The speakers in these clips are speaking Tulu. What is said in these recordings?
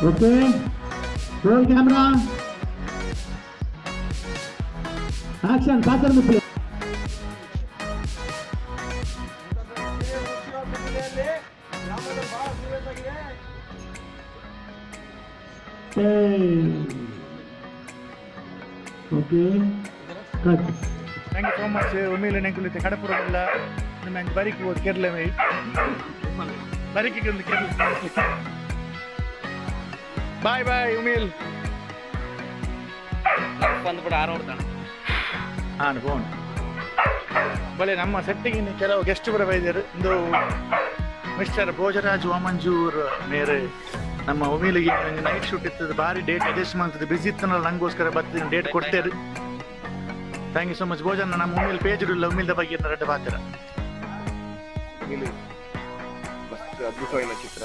Okay, roll camera, action. ಪಾತ್ರ ಮುಪ್ಪು. Okay, cut. Thank you so much ಉಮೇಲೆ ನೆಂಕುಲಿತೆ ಕಡಪುರಲ್ಲ ನಿಮ್ಮ ಬರಿಕ್ ಹೋದ್ ಕೇರಳ ಮೈ ಬರಿಕಿಗೆ ಒಂದು ಕೇರಳ. ಬಾಯ್ ಬಾಯ್ ಉಮೇಲ್. ಬಂದ್ಬಿಡ ಆರು ಹೊಡ್ತಾನೆ. ಹಾಂ, ಫೋನ್ ಬಲೆ. ನಮ್ಮ ಸೆಟ್ಟಿಗೆ ಇನ್ನು ಕೆಲವು ಗೆಸ್ಟ್ ಬರ ಬೈದರು. ಇಂದು ಮಿಸ್ಟರ್ ಭೋಜರಾಜ್ ವಾಮಂಜೂರ್ ಮೇರೆ ನಮ್ಮ ಉಮೇಲಿಗೆ ನೈಟ್ ಶೂಟ್ ಇರ್ತದೆ. ಭಾರಿ ಡೇಟ್ ಅಡ್ಜಸ್ಟ್ ಮಾಡ್ತದೆ. ಬಿಸಿ ಇತ್ತು, ನಂಗೋಸ್ಕರ ಬರ್ತೀನಿ ಡೇಟ್ ಕೊಡ್ತೇವೆ. Thank you so much ಭೋಜನ. ನಮ್ಮ ಉಮೇಲ್ ಪೇಜ್ ಇಲ್ಲ, ಉಮೇಲ್ದ ಬಗ್ಗೆ ರಡ್ಡ ಪಾತ್ರ. ಇಲ್ಲಿ ಮಸ್ತ್ ಅದ್ಭುತವಾಗಿನ ಚಿತ್ರ,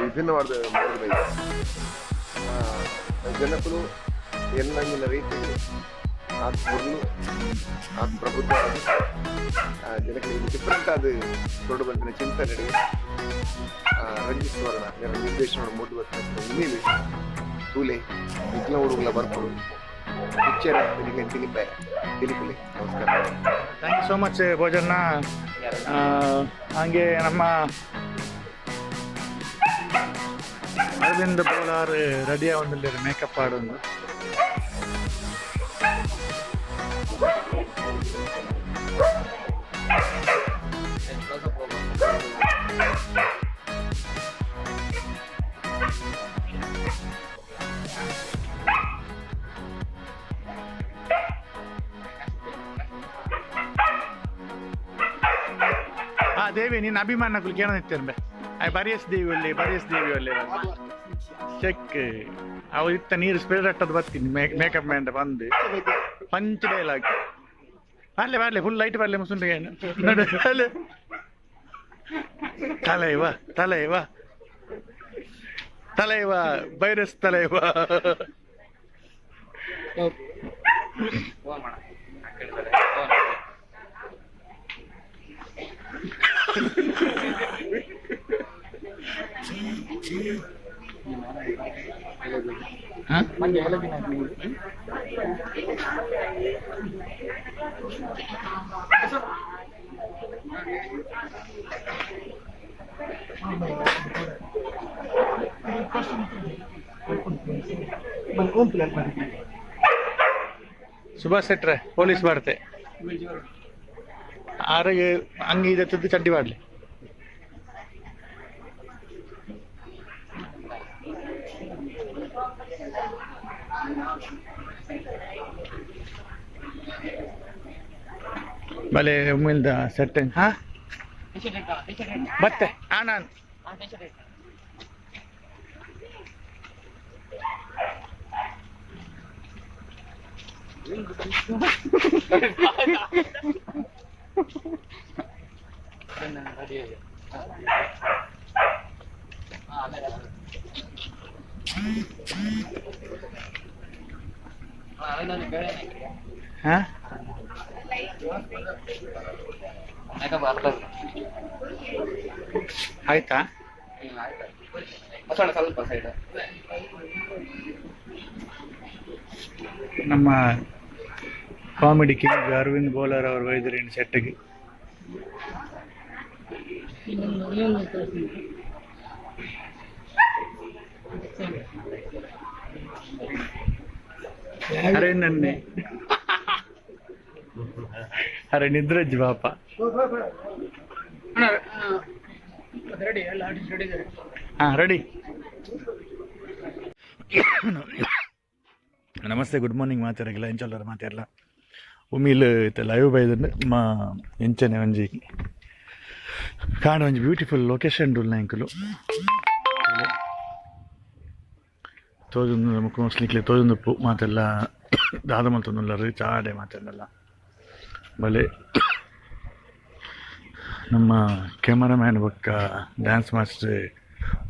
ವಿಭಿನ್ನವಾದ ಮೂಡಿ ಬೈದೆ. ಜನಕ್ಕೂ ಎನ್ನಂಗಿನ ರೀತಿ ಆತ್ ಮೊದಲು ಆತ್ ಪ್ರಬುದ್ಧ ಜನಕ್ಕೆ ಡಿಫ್ರೆಂಟ್ ಆದ ದೊಡ್ಡ ಬಂದಿನ ಚಿಂತನೆ. ರಂಜಿತ್ ಸುವರ್ಣ ನಿರ್ದೇಶನ ಮೂಡಿ ಬರ್ತಾರೆ. ಉಮೇಲಿ ತೂಲೆ ನಿಜ್ಲ ಹುಡುಗಲ ಬರ್ಕೊಡು ಪಿಕ್ಚರ್ ನಿಮಗೆ ತಿಲಿಪೆ ತಿಲಿಪುಲೆ. ನಮಸ್ಕಾರ. Thank you so much ಭೋಜನ್ನ. ಹಾಗೆ ನಮ್ಮ ಅರವಿಂದ್ ಬೋಲಾರ್ ರೆಡಿ ಆವೊಂದುಲ್ಲೆರ್ ಮೇಕಪ್ ಆಡೊಂದು. ಆ ದೇವಿ ನಿನ್ನ ಅಭಿಮಾನಗಳು ಕೇಳೋದಿತ್ತೇನೆ ಬೆ. ಆಯ್ ಬರಿಯಸ್ ದೇವಿ ಒಳ್ಳೆ, ಬರಿಯಸ್ ದೇವಿ ಒಳ್ಳೆ. ಚೆಕ್ ಅವು ಇತ್ತ ನೀರು ಸ್ಪ್ರೇ ಅಟ್ಟದು ಬರ್ತೀನಿ. ಮೇಕಪ್ ಮ್ಯಾನ್ ಬಂದು ಪಂಚ್ ಡೈಲಾಗ್. ಬರ್ಲೆ ಬರ್ಲೆ, ಫುಲ್ ಲೈಟ್ ಬರ್ಲೆ. ಮುಸುಂಡಿಗೆ ನಡು ಅಲ್ಲೇ. ತಲೈವ ತಲೈವ ತಲೈವ ಬೈರಸ್ ತಲೈವ. ಫೋನ್ ಮಾಡ. ಸುಭಾಷ್ ಶೆಟ್ರೆ ಪೊಲೀಸ್ ಬರ್ತೆ ಆರೋಗ್ಯ ಅಂಗಿ ಇದತ್ತದ್ದು ಚಡ್ಡಿ ಮಾಡ್ಲಿ. ಬಲೆ ಉಮ್ಮಿಲ್ದ ಸೆಟ್. ಹಾ, ಬತ್ತೆ. ಹಾ, ನಾನು ಹಾ ಆಯ್ತಾ? ಸ್ವಲ್ಪ ಸೈಡ್. ನಮ್ಮ ಕಾಮಿಡಿ ಕಿಂಗ್ ಅರವಿಂದ್ ಬೋಲಾರ್ ಅವರು ವೈದ್ಯರೇನು ಸೆಟ್ಗೆ. ಅರವಿಂದ್ ಅನ್ನೆ ಅರೆ ನಿದ್ರಜ್ಜಿ ಪಾಪ. ಹಾ, ರೆಡಿ. ನಮಸ್ತೆ, ಗುಡ್ ಮಾರ್ನಿಂಗ್. ಮಾತಾಡಗಿಲ್ಲ ಎಂಚೊಲ್ಲರ ಮಾತಾಡಲ್ಲ. ಉಮಿಲ್ ಇತ್ತೆ ಲೈವ್ ಬೈದಂಡು ಮಾ ಎಂಚನೆ ಒಂಜಿ ಕಾಂಡ ಒಂಜಿ ಬ್ಯೂಟಿಫುಲ್ ಲೊಕೇಶನ್ ಉಲ್ಲ ಎಂಕುಲು ತೋಜೊಂದು ನಮಕ್ ಮೋಸ್ಟ್ಲಿ ತೋಜೊಂದುಪ್ಪು ಮಾತೆಲ್ಲ ದಾದ ಮಲ್ತೊಂದುಲ್ಲರು ಚಾಡೆ ಮಾತೆಲ್ಲ ಬಲೆ ನಮ್ಮ ಕ್ಯಾಮರಾಮ್ಯಾನ್ ಬೊಕ್ಕ dance master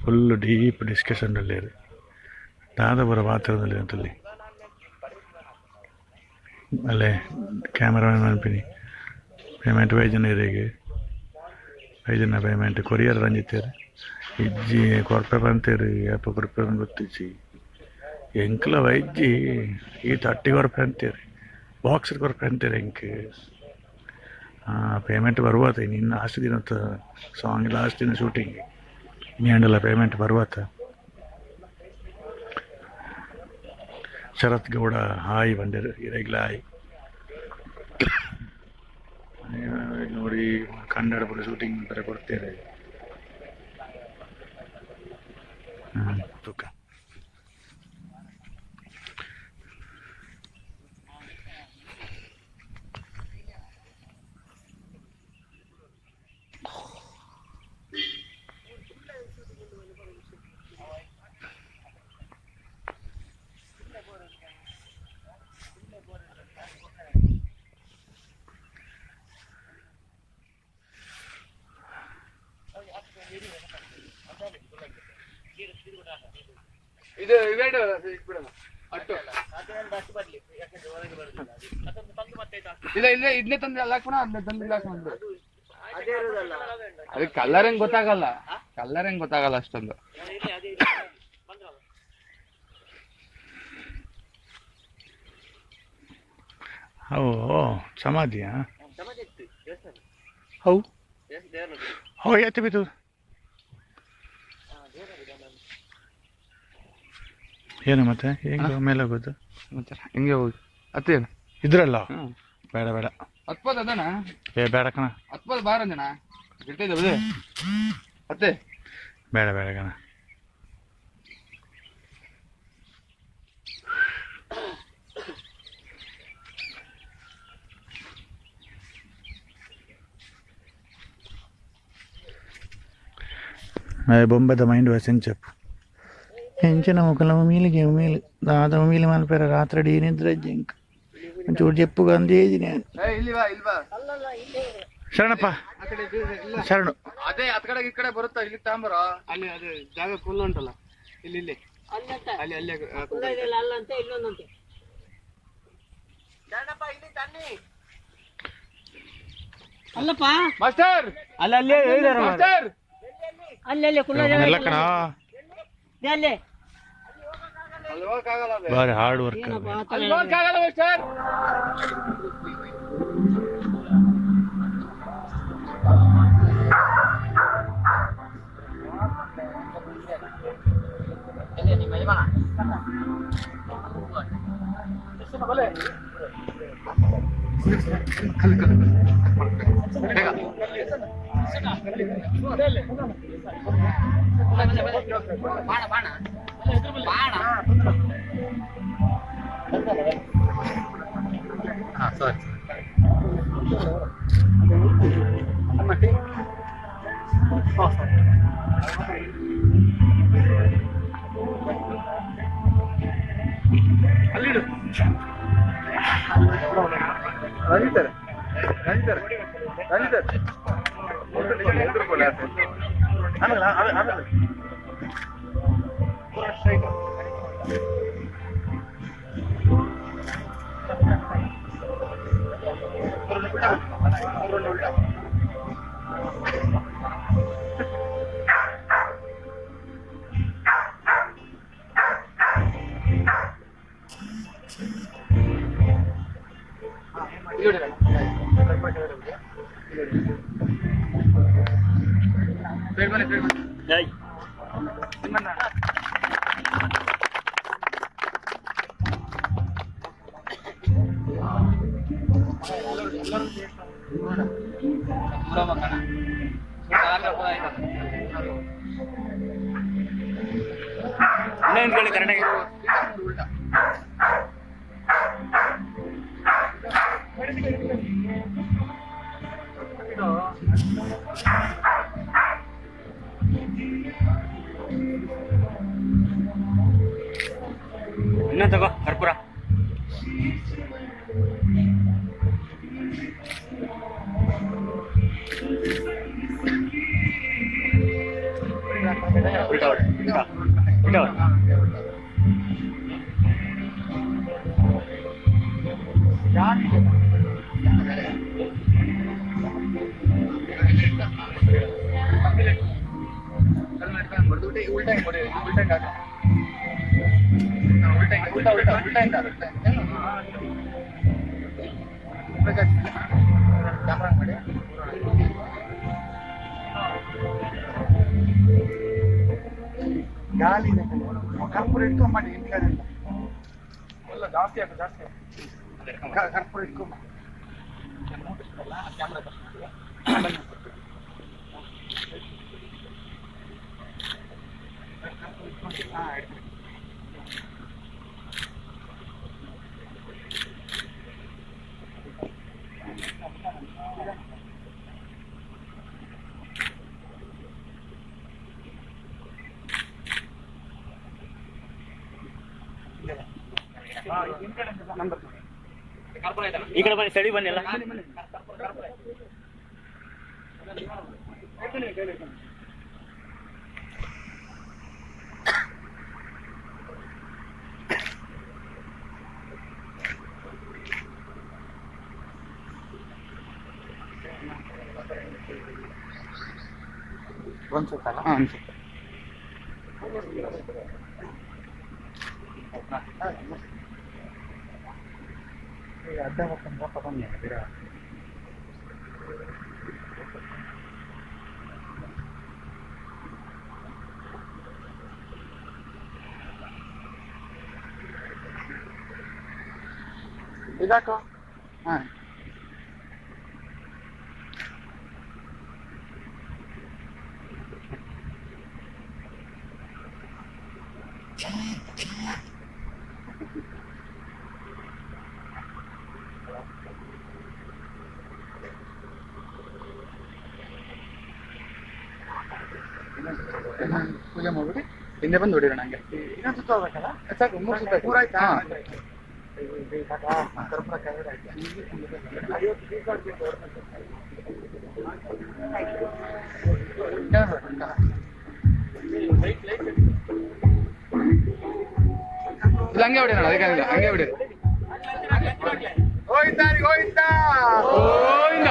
full deep discussion ಉಲ್ಲೆರ್ ದಾದ ಪೂರ ಪಾತೆರೊಂದುಲ್ಲೆರ್ ಅಂತಲ್ಲಿ ಅಲ್ಲೇ ಕ್ಯಾಮರಾಮ್ಯಾನ್ ಮನ್ಪಿನಿ ಪೇಮೆಂಟ್ ಬೈಜನ ಬೈಜನ ಪೇಮೆಂಟ್ ಕೊರಿಯರ್ ರಂಜಿತೇರ್ ಇಜ್ಜಿ ಕೊರ್ಪೆ ಪಂತೇರ್ ಏಪ ಕೊರ್ಪೆ ಗೊತ್ತಿಜ್ಜಿ ಎಂಕ್ಲ ವೈಜ್ಜಿ ಈ ತಟ್ಟಿ ಕೊರ್ಪೆ ಅಂತೀರಿ ಬಾಕ್ಸ್ ಕೊರ್ಪೆ ಅಂತೀರಿ ಎಂಕ್ ಪೇಮೆಂಟ್ ಬರುವಾತ ಇನ್ನು ಲಾಸ್ಟ್ ದಿನದ ಸಾಂಗ್ ಲಾಸ್ಟ್ ದಿನ ಶೂಟಿಂಗ್ ಇನ್ನೇಂಡಲ್ಲ ಪೇಮೆಂಟ್ ಬರುವಾತ. ಶರತ್ ಗೌಡ ಹಾಯ್ ಬಂದಿರು ಇರೆಗ್ಲ ಹಾಯ್ ನೋಡಿ ಕನ್ನಡ ಪೂರ ಶೂಟಿಂಗ್ ಬರ ಕೊಡ್ತೇವೆ ತೂಕ. ಇದು ಇವೆರಡು ಬಿಡೋಣ ಅಟ್ಟು ಇಲ್ಲ ಇಲ್ಲ ಇದನ್ನೇ ತಂದ್ರೆ ಅಲ್ಲ ಹಾಕೋಣ, ಅದನ್ನೇ ತಂದ್ರೆ ಇಲ್ಲ ಹಾಕೋಣ. ಅದಕ್ಕೆ ಕಲರ್ ಹೆಂಗ್ ಗೊತ್ತಾಗಲ್ಲ, ಕಲರ್ ಹೆಂಗ್ ಗೊತ್ತಾಗಲ್ಲ ಅಷ್ಟೊಂದು. ಓ ಸಮಾಧಿಯಾ? How how ಏತು ಬಿತ್ತು ಏನು ಮತ್ತೆ ಹೆಂಗೆ ಮೇಲೆ ಹೋಗೋದು? ಮತ್ತೆ ಹೆಂಗೆ ಹೋಗಿ ಹತ್ತೇನು ಇದ್ರಲ್ಲ? ಬೇಡ ಬೇಡ ಹತ್ಬೋದು ಅದಣ್ಣ. ಏ ಬೇಡ ಕಣ, ಹತ್ಬೋದು ಬಾರಂಜಣ ಗಿಡ್ತಿದ್ದೆ ಬಿಡಿ ಹತ್ತೆ. ಬೇಡ ಬೇಡ ಕಣ. ಬೊಂಬೆದ ಮೈಂಡ್ ವಾಯ್ಸ್ ಎಂಚಪ್ಪು ಎಂಚಿನ ಮುಖಲ ಮೀಲಿಗೆ ಮೀಲು ದಾದ ಮೀಲು ಮಲ್ಪೆರ ರಾತ್ರಿ ಅಡಿ ನಿದ್ರೆ ಜಿಂಕ್ ಒಂಚೂರು ಚೆಪ್ಪು ಅಂದೇಜಿ ನಾನು. ಶರಣಪ್ಪ ಶರಣು. ಅದೇ ಆ ಕಡೆ ಈ ಕಡೆ ಬರುತ್ತಾ ಇಲ್ಲಿ ತಾಂಬರ ಅಲ್ಲಿ ಅದೇ ಜಾಗ ಫುಲ್ ಉಂಟಲ್ಲ ಇಲ್ಲಿ ಇಲ್ಲಿ ಅಲ್ಲಿ ಅಲ್ಲಿ ಅಲ್ಲಂತೆ ಇಲ್ಲೊಂದಂತೆ. ಅಲ್ಲಪ್ಪ ಮಾಸ್ಟರ್ ಅಲ್ಲ ಅಲ್ಲೇ ಮಾಸ್ಟರ್ ಅಲ್ಲಿ ಅಲ್ಲಿ ಕುಲ್ಲ ಜಾಗ ಎಲ್ಲ ಕಣ ಅಲ್ಲೇ ಅಲ್ಲಿ ಹೋಗಕ್ಕಾಗಲ್ಲ ಅದೇ. ಬಾರಿ ಹಾರ್ಡ್ ವರ್ಕ್. ಅಲ್ಲಿ ಹೋಗಕ್ಕಾಗಲ್ಲ ಮಾಸ್ಟರ್. ತಗೋ ಕರ್ಪೂರ. ಗಾಳಿ ಕರ್ಪೂರ ಇಟ್ಕೊಂಬಂಡಿ ಇಂಡಿಯಾದಿಂದ ಎಲ್ಲ ಜಾಸ್ತಿ ಆಗ ಜಾಸ್ತಿ ಕರ್ಪೂರ ಇಟ್ಕೊಂಬ. ಈ ಕಡೆ ಬನ್ನಿ, ಸೈಡಿ ಬನ್ನಿ ಎಲ್ಲ. ಅನ್ಸುತ್ತಲ್ಲ? ಅಡ್ಡ ಮಕ್ಕ ಬನ್ನಿ ಬಿಡ. ಇದಾಕೋ. ಹಾಂ, ಪೂಜೆ ಮಾಡ್ಬಿಟ್ಟು ಹಿಂದೆ ಬಂದು ಹೊಡಿರೋಣ ಹಂಗೆ. ಇನ್ನೊಂದು ಸುತ್ತ ಹೋಗ್ಬೇಕಲ್ಲ? ಸಾಕು, ಮೂರು ಸುತ್ತ. ಮೂರಾಯ್ತಾ? ಇಲ್ಲ, ಹಂಗೆ ಹೊಡಿಯೋಣ, ಅದಕ್ಕೆ ಹಂಗೆ ಹೊಡಿ. ಗೋವಿಂದ ಗೋವಿಂದ ಗೋವಿಂದ.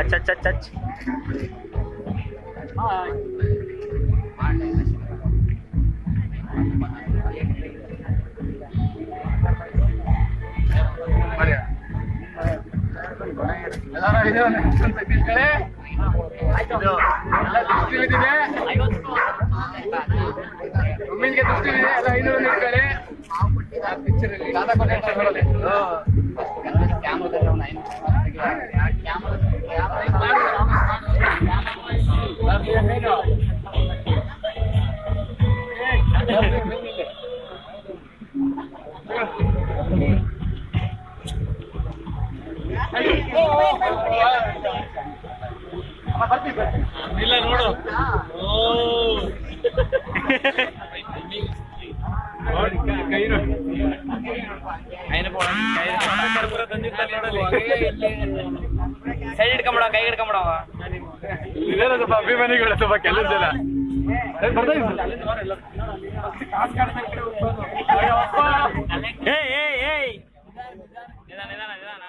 अच्छा अच्छा अच्छा अच्छा. ಇಲ್ಲ ನೋಡು. ಸೈಡ್ ಹಿಡ್ಕೊಂಬಿಡ, ಕೈ ಹಿಡ್ಕೊಂಬಿಡವ. ಸ್ವಲ್ಪ ಅಭಿಮಾನಿಗಳು ಸ್ವಲ್ಪ ಕೆಲವು ಜನ ಏಯ್ ಏಯ್ ಏಯ್, ನಿಧಾನ ನಿಧಾನ ನಿಧಾನ.